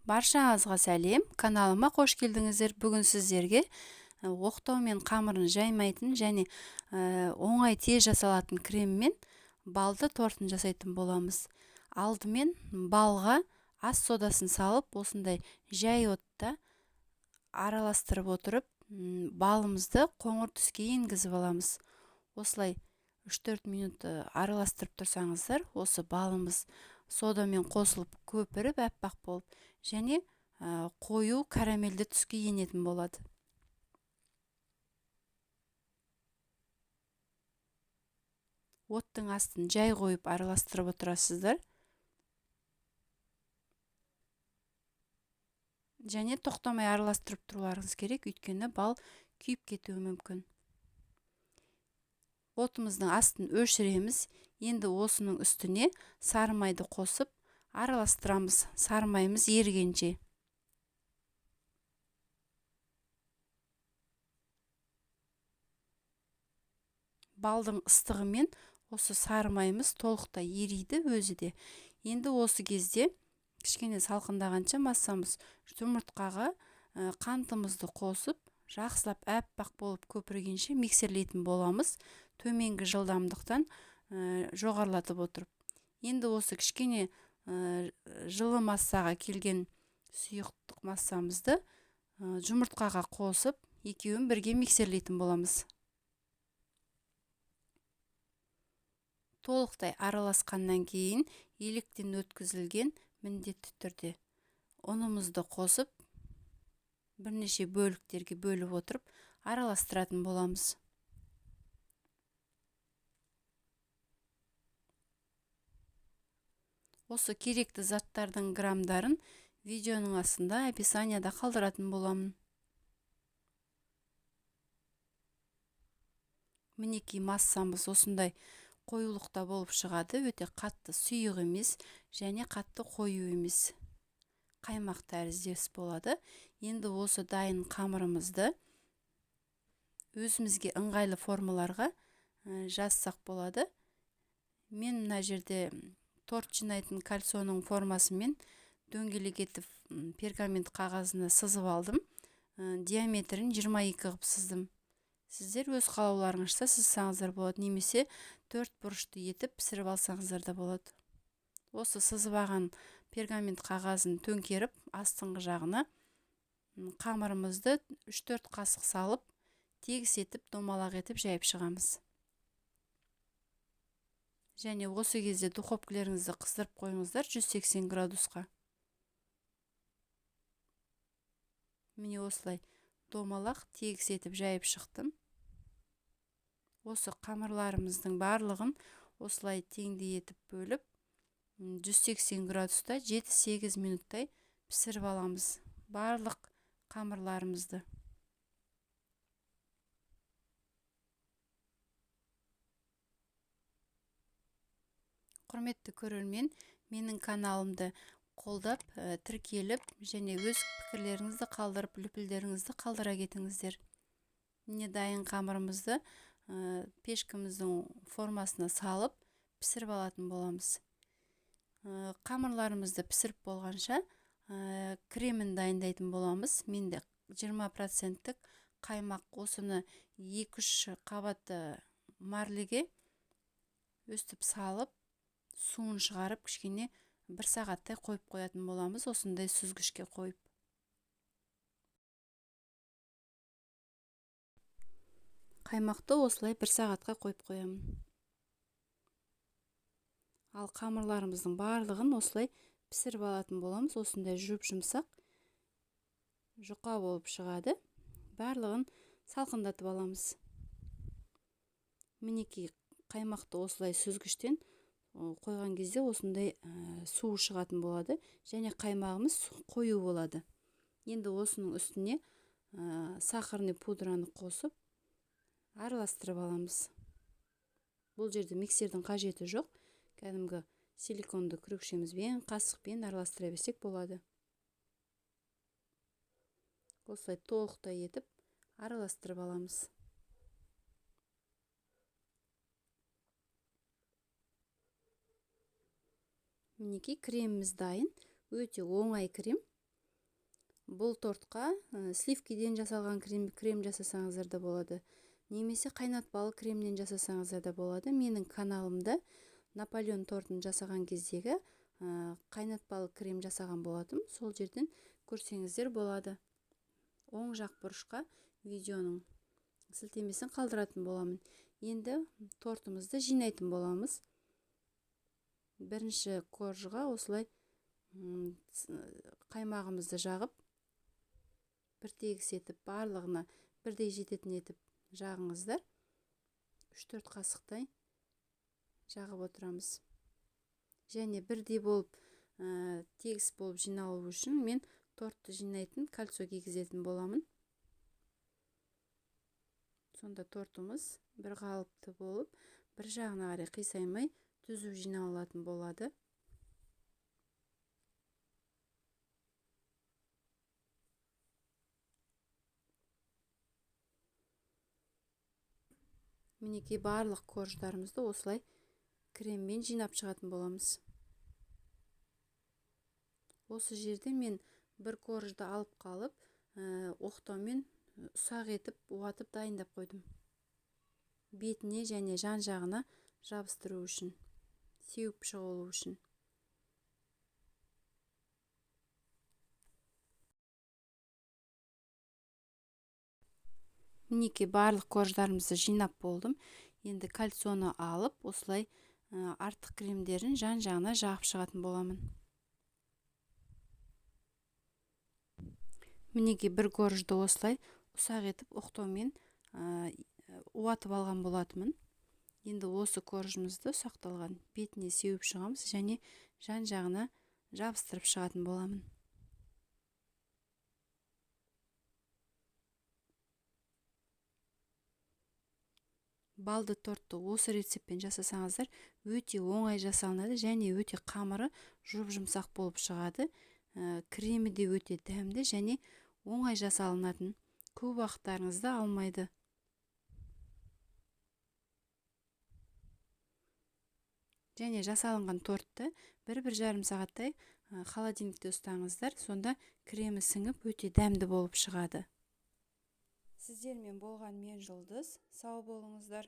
Баршаңызға сәлем, каналыма қош келдіңіздер. Бүгін сіздерге оқтаумен қамырын жаймайтын және оңай тез жасалатын креммен балды тортын жасайтын боламыз. Алдымен балға ас содасын салып, осындай жай отта араластырып отырып, балымызды қоңыр түске енгізіп аламыз. Осылай 3-4 минут араластырып тұрсаңыздар, осы балымыз содамен қосылып көпіріп әппақ болып және қою карамельді түске енетін болады. Оттың астын жай қойып араластырып отырасыздар. Және тоқтамай араластырып тұруларыңыз керек, өйткені бал күйіп кетуі мүмкін. Отымыздың астын өшіреміз. Енді осының үстіне сары майды қосып араластырамыз, сары майымыз ерігенше. Балдың ыстығымен осы сары майымыз толықтай ериді өзі де. Енді осы кезде кішкене салқындағанша массамыз жұмыртқаға қантымызды қосып, жақсылап әппақ болып көпіргенше миксерлейтін боламыз, төменгі жылдамдықтан жоғарылатып отырып. Енді осы кішкене жылы массаға келген сұйықтық массамызды жұмыртқаға қосып, екеуін бірге миксерлейтін боламыз. Толықтай араласқаннан кейін електен өткізілген міндетті түрде ұнымызды қосып, бірнеше бөліктерге бөліп отырып араластыратын боламыз. Осы керекті заттардың грамдарын видеоның астында описанияда қалдыратын боламын. Мінекей массамыз осындай қоюлықта болып шығады, өте қатты сұйық емес және қатты қою емес. Қаймақ тәріздес болады. Енді осы дайын қамырымызды өзімізге ыңғайлы формаларға жазсақ болады. Мен мына жерде торт жинайтын кальсонның формасымен дөңгелек етіп пергамент қағазына сызып алдым. Диаметрін 22 қылып сыздым. Сіздер өз қалауларыңызша сызсаңыздар болады, немесе төрт бұрышты етіп пісіріп алсаңыздар да болады. Осы сызып алған пергамент қағазын төңкеріп, астыңғы жағына қамырымызды 3-4 қасық салып, тегіс етіп, домалақ етіп жайып шығамыз. Және осы кезде духовкалеріңізді қыздырып қойыңыздар 180 градусқа. Міне осылай домалақ тегіс етіп жайып шықтым. Осы қамырларымыздың барлығын осылай теңдей етіп бөліп, 180 градуста 7-8 минуттай пісіріп аламыз барлық қамырларымызды. Құрметті көрермен, менің каналымды қолдап, тіркеліп және өз пікірлеріңізді қалдырып, лүпілдеріңізді қалдыра кетіңіздер. Міне дайын қамырымызды пешкіміздің формасына салып, пісіріп алатын боламыз. Қамырларымызды пісіріп болғанша, кремін дайындайтын боламыз. Менде 20% қаймақ, осыны 2-3 қабат марлеге өстіп салып, суын шығарып, кішкене бір сағаттай қойып қоятын боламыз, осындай сүзгішке қойып. Қаймақты осылай бір сағатқа қойып қоямын. Ал қамырларымыздың барлығын осылай пісіріп алатын боламыз. Осындай жұп-жұмсақ, жұқа болып шығады. Барлығын салқындатып аламыз. Мінекей қаймақты осылай сүзгіштен қойған кезде осындай суы шығатын болады және қаймағымыз қою болады. Енді осының үстіне сахарный пудраны қосып араластырып аламыз. Бұл жерде миксердің қажеті жоқ. Кәдімгі силиконды күрекшемізбен, қасықпен араластыра берсек болады. Осылай толықтай етіп араластырып аламыз. Мінекей креміміз дайын. Өте оңай крем. Бұл тортқа сливкиден жасалған крем жасасаңыздар да болады. Немесе қайнатпалы кремнен жасасаңыздар да болады. Менің каналымда Наполеон тортын жасаған кездегі қайнатпалы крем жасаған болатым. Сол жерден көрсеңіздер болады. Оң жақ бұрышқа видеоның сілтемесін қалдыратын боламын. Енді тортымызды жинайтын боламыз. Бірінші коржға осылай қаймағымызды жағып, бір тегіс етіп, барлығына бірдей жететін етіп жағыңыздар. 3-4 қасықтай жағып отырамыз. Және бірдей болып, тегіс болып жиналу үшін мен тортты жинайтын кольцо кигізетін боламын. Сонда тортымыз бір қалыпты болып, бір жағына қарай қисаймай түзу жиналатын болады. Мінекей барлық корждарымызды осылай креммен жинап шығатын боламыз. Осы жерде мен бір коржды алып қалып, оқтаумен ұсақ етіп, уатып дайындап қойдым. Бетіне және жан-жағына жабыстыру үшін, сеуіп шығу үшін. Мінекей барлық корждарымызды жинап болдым. Енді кольцоны алып, осылай артық кремдерін жан-жағына жағып шығатын боламын. Мінекей бір коржды осылай ұсақ етіп оқтаумен уатып алған болатынмын. Енді осы коржымызды ұсақталған бетіне сеуіп шығамыз және жан-жағына жабыстырып шығатын боламын. Балды тортты осы рецептпен жасасаңыздар өте оңай жасалынады және өте қамыры жұп-жұмсақ болып шығады. Кремі де өте дәмді және оңай жасалынатын, көп уақыттарыңызды алмайды. Және жасалынған тортты бір-бір жарым сағаттай холодильникте ұстаңыздар, сонда кремі сіңіп өте дәмді болып шығады. Сіздермен болған мен Жұлдыз, сау болыңыздар.